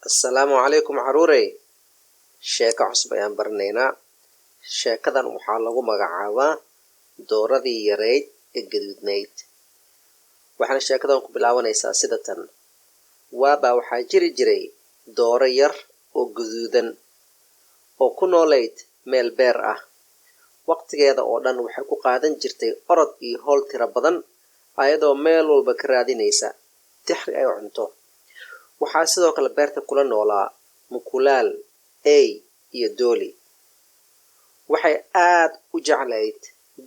Assalaamu calaykum caruurey. Sheeko cusub ayaan baranaynaa. Sheekadan waxaa lagu magacaabaa Dooradii Yarayd ee Gaduudnayd, waxaana sheekadan ku bilaabanaysaa sida tan. Waabaa waxaa jiri jiray dooro yar oo guduudan oo ku noolayd meel beer ah. Waqtigeeda oo dhan waxay ku qaadan jirtay orod iyo howl tiro badan, ayadoo meel walba ka raadinaysa dixri ay cunto. Waxaa sidoo kale beerta kula noolaa mukulaal, ey iyo dooli. Waxay aad u jeclayd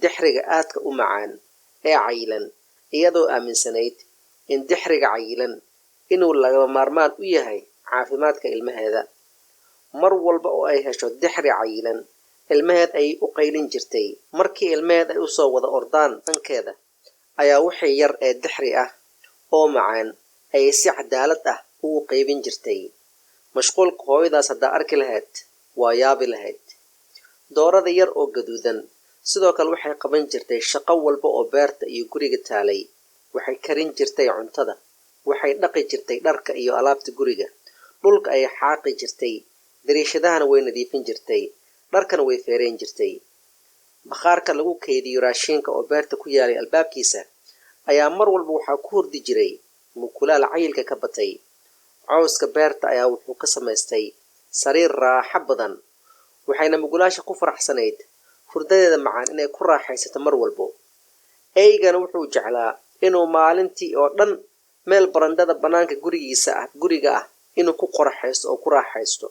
dixriga aadka u macaan ee cayilan, iyadoo aaminsanayd in dixriga cayilan inuu lagama maarmaan u yahay caafimaadka ilmaheeda. Mar walba oo ay hesho dixri cayilan, ilmaheed ayay u qaylin jirtay. Markii ilmaheed ay usoo wada ordaan dhankeeda, ayaa wixii yar ee dixri ah oo macaan ayay si cadaalad ah ugu qaybin jirtay. Mashquulka hooyadaas haddaa arki lahayd, waa yaabi lahayd. Doorada yar oo gaduudan sidoo kale waxay qaban jirtay shaqo walba oo beerta iyo guriga taalay. Waxay karin jirtay cuntada, waxay dhaqi jirtay dharka iyo alaabta guriga, dhulka ayay xaaqi jirtay, dariishadahana way nadiifin jirtay, dharkana way feereen jirtay. Bakhaarka lagu kaydiyo raashinka oo beerta ku yaalay albaabkiisa ayaa mar walba waxaa ku hurdi jiray mukulaal cayilka ka batay. Cawska beerta ayaa wuxuu ka samaystay sariir raaxo badan, waxayna mukulaasha ku faraxsanayd hurdadeeda macaan inay ku raaxaysato mar walbo. Eygana wuxuu jeclaa inuu maalintii oo dhan meel barandada bannaanka gurigiisa ah guriga ah inuu ku qoraxaysto oo ku raaxaysto.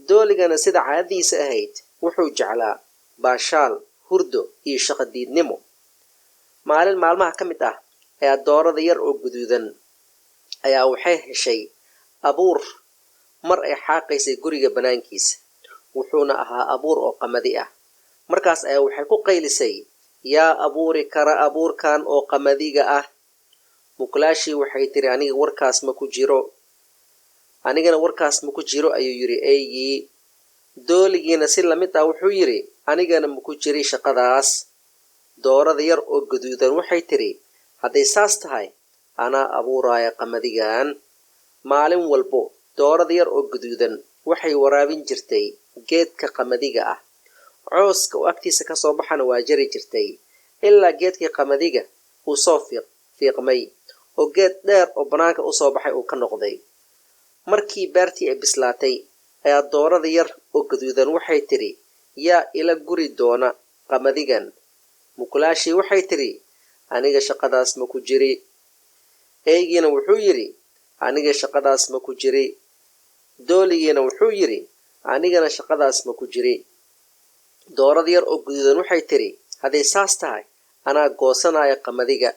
Dooligana sida caadadiisa ahayd wuxuu jeclaa baashaal, hurdo iyo shaqo diidnimo. Maalin maalmaha ka mid ah ayaa doorada yar oo guduudan ayaa waxay heshay abuur mar ay xaaqaysay guriga bannaankiisa, wuxuuna ahaa abuur oo qamadi ah. Markaas ayaa waxay ku qaylisay, "Yaa abuuri kara abuurkan oo qamadiga ah?" Mukulaashii waxay tiri, "Aniga warkaas ma ku jiro." "Anigana warkaas ma ku jiro," ayuu yidhi eygii. Dooligiina si lamid ah wuxuu yidhi, "Anigana ma ku jiri shaqadaas." Doorada yar oo gaduudan waxay tiri, "Hadday saas tahay, anaa abuuraaya qamadigan." Maalin walbo doorada yar oo gaduudan waxay waraabin jirtay geedka qamadiga ah, cooska oo agtiisa ka soo baxana waa jari jirtay, ilaa geedkii qamadiga uu soo fiiqmay oo geed dheer oo bannaanka u soo baxay uu ka noqday. Markii beertii ay bislaatay ayaa doorada yar oo gaduudan waxay tidhi, "Yaa ila guri doona qamadigan?" Mukulaashii waxay tidhi, "Aniga shaqadaas ma ku jiri." Eygiina wuxuu yidhi, "Aniga shaqadaas ma ku jiri." Dooligiina wuxuu yidhi, "Anigana shaqadaas ma ku jiri." Doorada yar oo guduudan waxay tidhi, "Hadday saas tahay, anaa goosanaya qamadiga."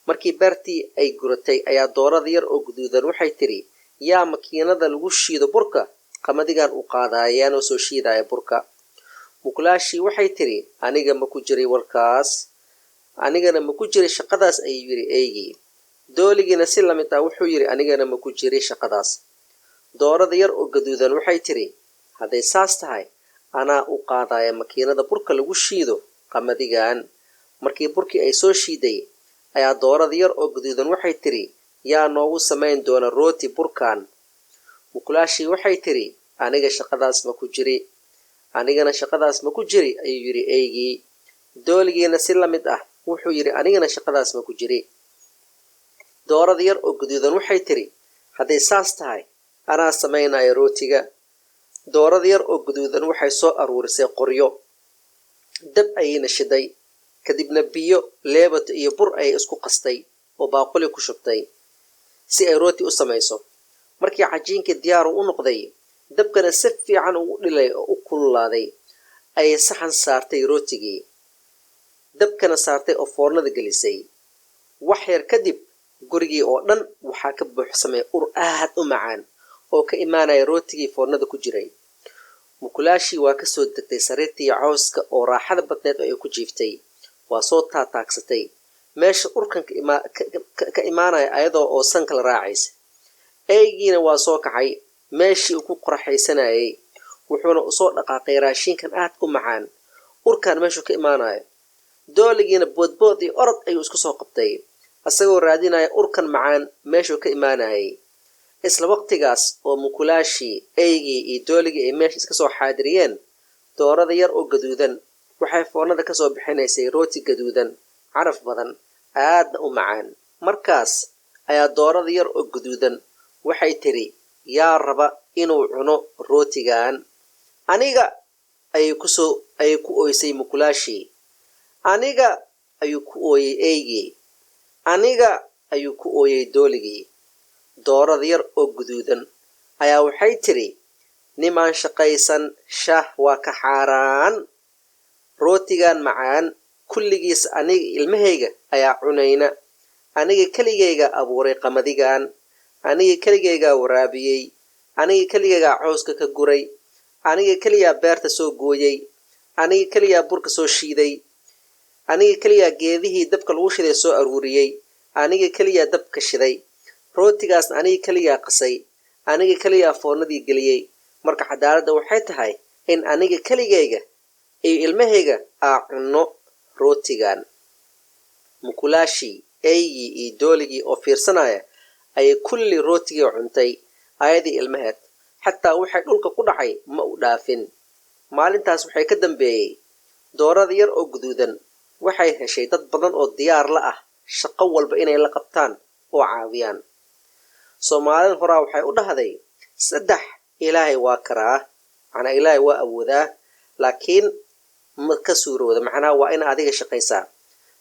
Markii beertii ay guratay ayaa doorada yar oo guduudan waxay tidhi, "Yaa makiinada lagu shiido burka qamadigan u qaadaya, yaanoo soo shiidaya burka?" Mukulaashii waxay tidhi, "Aniga ma ku jiray warkaas." "Anigana ma ku jiray shaqadaas," ayuu yidhi eygii. Dooligiina si lamid ah wuxuu yidhi, "Anigana ma ku jiray shaqadaas." Doorada yar oo gaduudan waxay tidhi, "Hadday saas tahay, anaa u qaadaya makiinada burka lagu shiido qamadigan." Markii burkii ay soo shiiday ayaa doorada yar oo gaduudan waxay tidhi, "Yaa noogu samayn doona rooti burkan?" Mukulaashii waxay tidhi, "Aniga shaqadaas ma ku jiri." "Anigana shaqadaas ma ku jiri," ayuu yidhi eygii. Dooligiina si la mid ah wuxuu yidhi, "Anigana shaqadaas ma ku jiri." Doorada yar oo gaduudan waxay tidhi, "Hadday saas tahay, anaa samaynaya rootiga." Doorada yar oo gaduudan waxay soo aruurisay qoryo, dab ayayna shiday, kadibna biyo, leebato iyo bur ayay isku qastay oo baaquli ku shubtay si ay rooti u samayso. Markii cajiinkii diyaaru u noqday, dabkana si fiican ugu dhilay oo u kululaaday, ayay saxan saartay rootigii, dabkana saartay oo foornada gelisay. Wax yar kadib gurigii oo dhan waxaa ka buuxsamay ur aad u macaan oo ka imaanaya rootigii foornada ku jiray. Mukulaashii waa ka soo degtay sariirtii cawska oo raaxada badneed oo ay ku jiiftay, waa soo taataagsatay meesha urkan ka imaanaya, ayadoo oo sanka la raacaysa. Eygiina waa soo kacay meeshii uu ku qoraxaysanayay, wuxuuna usoo dhaqaaqay raashinkan aad u macaan urkan meeshuu ka imaanayo. Dooligiina boodbood iyo orod ayuu isku soo qabtay, isagoo raadinaya urkan macaan meeshuu ka imaanayay. Isla waqtigaas oo mukulaashii, eygii iyo dooligii ay meesha iska soo xaadiriyeen, doorada yar oo gaduudan waxay foornada kasoo bixinaysay rooti gaduudan, caraf badan, aadna u macaan. Markaas ayaa doorada yar oo gaduudan waxay tiri, yaa raba inuu cuno rootigan? Aniga, ayay kusoo ayay ku ooysay mukulaashii. Aniga, ayuu ku ooyey eygii. Aniga, ayuu ku ooyey dooligii. Doorada yar oo guduudan ayaa waxay tiri, nimaan shaqaysan shaah waa ka xaaraan. Rootigan macaan kulligiis aniga ilmahayga ayaa cunayna. Aniga keligayga abuuray qamadigan, aniga keligaygaa waraabiyey, aniga keligaygaa cawska ka guray, aniga keliyaa beerta soo gooyey, aniga keliyaa burka soo shiiday, aniga keliyaa geedihii dabka lagu shiday soo aruuriyey, aniga keliyaa dabka shiday, rootigaasna aniga keliyaa qasay, aniga keliyaa foornadii geliyey. Marka cadaaladda waxay tahay in aniga keligayga iyo ilmahayga aa cunno rootigan. Mukulaashii, eygii iyo dooligii oo fiirsanaya ayay kulli rootigii cuntay, ayadii ilmaheed. Xataa waxay dhulka ku dhacay ma u dhaafin. Maalintaas waxay ka dambeeyey, doorada yar oo guduudan waxay heshay dad badan oo diyaar la ah shaqo walba inay la qabtaan oo caawiyaan. Soomaalida horaa waxay u dhahday, saddex Ilaahay waa karaa, macnaa Ilaahay waa awoodaa, laakiin ma ka suurooda, macnaha waa ina adiga shaqaysaa.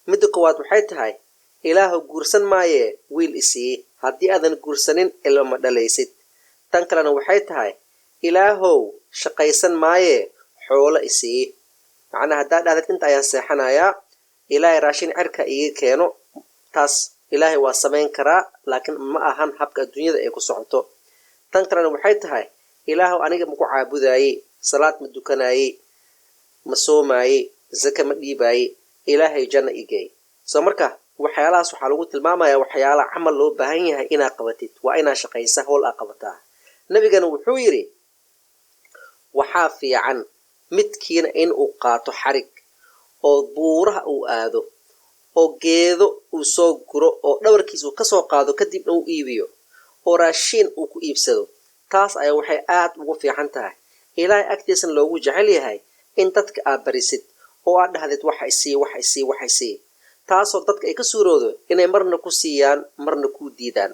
Midda koowaad waxay tahay, Ilaahu guursan maayee wiil isii. Haddii aadan guursanin ilma ma dhalaysid. Tan kalena waxay tahay, Ilaahow shaqaysan maayee xoolo isii. Macnaha haddaa dhahdid inta ayaan seexanayaa, Ilaahay raashin cirka iiga keeno, taas Ilaahay waa samayn karaa, laakiin ma ahan habka adduunyada ay ku socoto. Tan kalena waxay tahay, Ilaahow aniga maku caabudaayey, salaad ma dukanaayey, ma soomaayey, zaka ma dhiibaayey, Ilaahay janno igeey. Soo marka waxyaalahaas waxaa lagu tilmaamayaa waxyaalaha camal loo baahan yahay inaad qabatid. Waa inaad shaqaysa, howl aad qabataa. Nabigana wuxuu yidhi, waxaa fiican midkiina in uu qaato xarig oo buuraha uu aado oo geedo uu soo guro oo dhabarkiisa uu kasoo qaado, kadibna uu iibiyo oo raashiin uu ku iibsado. Taas ayaa waxay aad ugu fiican tahay, Ilaahay agtiisana loogu jecel yahay, in dadka aad barisid oo aad dhahdid waxa isii, waxa isii, waxa isii, taasoo dadka ay ka suuroodo inay marna ku siiyaan, marna kuu diidaan.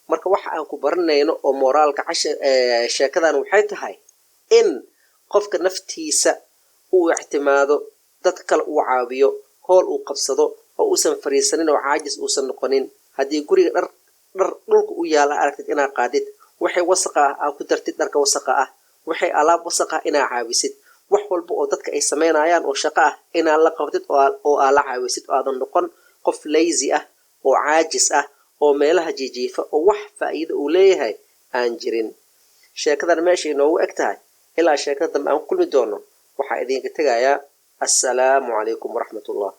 Marka waxa aan ku baranayno oo mooraalka casha sheekadan waxay tahay in qofka naftiisa uu ictimaado, dadka kale uu caawiyo, hool uu qabsado oo uusan fariisanin oo caajis uusan noqonin. Haddii guriga dhar dhar dhulka u yaala aragtid, inaad qaadid. Waxay wasaqa ah aa ku dartid dharka wasaqa ah. Waxay alaab wasaqa ah inaa caawisid. Wax walba oo dadka ay samaynayaan oo shaqo ah inaad la qabatid oo aad la caawisid, oo aadan noqon qof lazy ah oo caajis ah oo meelaha jiijiifa oo wax faa'iido uu leeyahay aan jirin. Sheekadan meesha inoogu eg tahay. Ilaa sheekada dambe aan ku kulmi doono, waxaa idinka tegayaa assalaamu calaykum waraxmatullah.